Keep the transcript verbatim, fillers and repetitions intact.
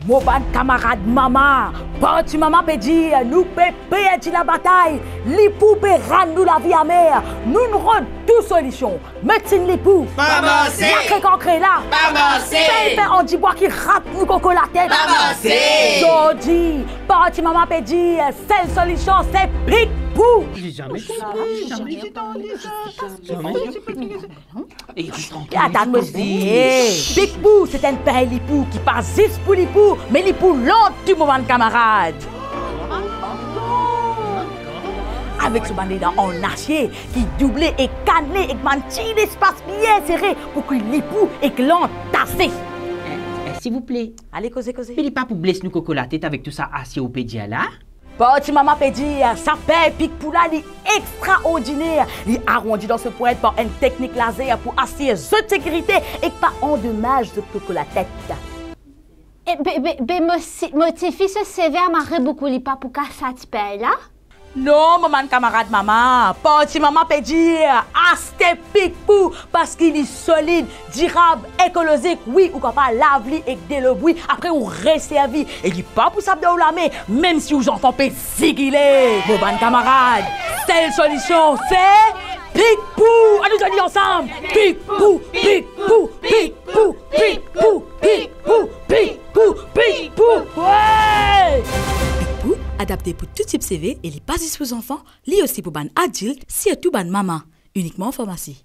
Mo bann kamarad mama, parti mama pe dir nou pe perdi labatay, lipou pe rann nou lavi amer, nou rod tou solision, medsin lipou, pa marse, lakre kan kre la, pa marse, fer, fer an dibwa ki rat nou koko latet, pa marse. Zordi, parti mama pe dir, sel solision se pik pou. J'ai jamais, jamais, jamais entendu ça. Jamais. Atann mo explike. Pik pou, se enn pin lipou ki pa zis pou lipou, me lipou lant tou mo bann kamarad. Avek so bann ledan an asie ki double ek kanle ek bann ti lespas bien sere pou ki lipou ek lant tase. Eh, eh, silvouple. Ale koze, koze. Me li pa pou bles nou koko latet avek tou sa asie ou pe dir la? Parti mama pe dir, sa pin pik pou la, li extraordiner. Li arondi dan so pwint par enn teknik lazer pou asir zot sekirite ek pa andomaz zot koko latet. E be, be, be mo si, mo tifi so seve amare boukou, li pa pou kas sa ti pin la? Non, mo bann kamarad mama, parti mama pe dir, aste pik pou, parski li solid, dirab, ekolozik, wi, ou kapav lav li ek delo bwi, apre ou reservi, e li pa pou sap dan ou lame, mem si ou zanfan pe zigile. Mo bann kamarad, sel solision, se pik pou. Anou dir li ansam, pik pou, pik pou, pik pou, pik pou, pik pou, pik pou, pik pou. Wey! Pik pou, adapte pou tou tip seve e li pa zis pou zanfan, li osi pou bann adilt, sirtou bann mama. Inikman an farmasi.